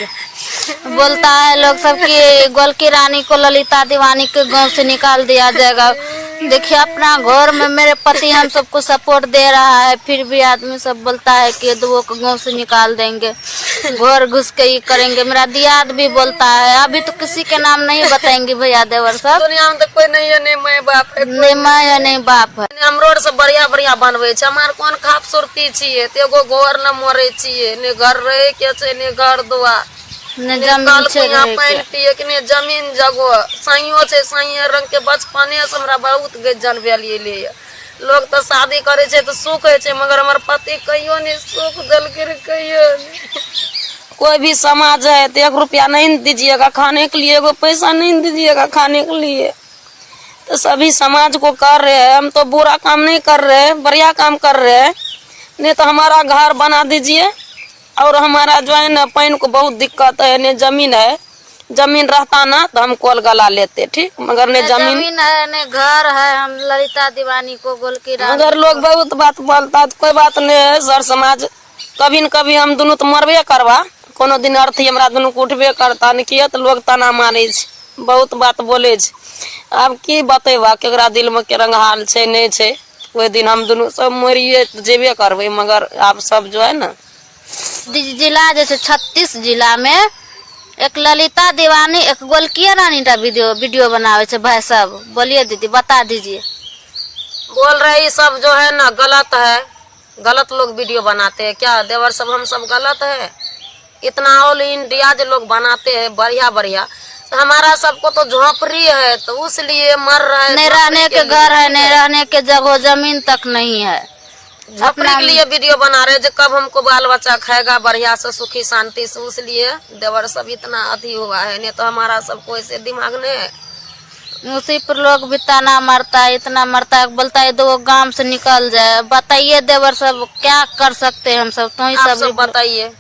के। बोलता है लोग सब कि गोलकी रानी को ललिता दीवानी के गांव से निकाल दिया जाएगा। देखिए, अपना घर में मेरे पति हम सबको सपोर्ट दे रहा है, फिर भी आदमी सब बोलता है कि दो को गांव से निकाल देंगे, घर घुस के ये करेंगे। मेरा दियाद भी बोलता है। अभी तो किसी के नाम नहीं बताएंगे भैया देवर सब। दुनिया में तो कोई नहीं है, नहीं माय बाप है। नहीं माँ है, नहीं बाप है। हम रोड से बढ़िया बढ़िया बनबै छै। हमार कोन खूबसूरती छियै? तऽ एगो घर न मरै छियै, ने घर रहै के छै, ने घर दुआर। ने ने जमीन कल छै कुइयां रहै पानि के। पिए के, ने जमीन जगह। साइयो छै, साइये रंग के। बचपने से हमरा बहुत गजन भेल एलैया। लोग तऽ शादी करै छै तऽ सुख होइ छै, मगर हमर पति कहियो नहि सुख देलकै रे, कहियो नहि। कोई भी समाज है तो 1 रुपया नहीं दीजिएगा खाने के लिए, एगो पैसा नहीं दीजिएगा खाने के लिए। तो सभी समाज को कर रहे हैं, हम तो बुरा काम नहीं कर रहे हैं, बढ़िया काम कर रहे हैं। नहीं तो हमारा घर बना दीजिए और हमारा जो है ना, पानी को बहुत दिक्कत है, नहीं जमीन है। जमीन रहता ना तो हम कल गला लेते, ठीक, मगर नहीं ने जमीन जमीन है, ने घर है। हम ललिता दीवानी को, गोलकी रानी मगर लोग बहुत बात बोलता है, तो कोई बात नहीं है सर समाज। कभी न कभी हम दुनू तो मरबे करबा। कोनो दिन अर्थी हमरा दुनू के उठबे करता। ने किया तऽ लोग ताना मारै छै, बहुत बात बोलै छै। आब की बतेबा, केकरा दिल में के रंग हाल छै, नहि छै। ओहि दिन हम दुनू सब मरिए जेबे करबै, मगर आब सब जो है ना। जिला जे छै, 36 जिला में एक ललिता दीवानी, एक गोलकिया रानी टा वीडियो वीडियो बनावे छै। भाई सब, बोलिए दीदी, बता दीजिए। बोल रहे ये सब जो है ना, गलत है। गलत लोग वीडियो बनाते हैं क्या देवर सब? हम सब गलत है? इतना ऑल इंडिया जो लोग बनाते हैं बढ़िया बढ़िया, तो हमारा सबको तो झोपड़ी है, तो उसलिए मर रहे हैं। नहीं झोपड़ी रहने के लिए। घर है, नहीं रहने के जगह, जमीन तक नहीं है। झोपड़ी के लिए वीडियो बना रहे हैं जो कब हमको बाल बच्चा खाएगा बढ़िया से, सुखी शांति से। उसलिए देवर सब इतना अथी हुआ है, नहीं तो हमारा सबको ऐसे दिमाग नहीं है। उसी पर लोग भी ताना मारता है, इतना मारता है, बोलता है दो गांव से निकल जाए। बताइए देवर सब, क्या कर सकते हैं हम सब? तो ही आप सब सब बताइए।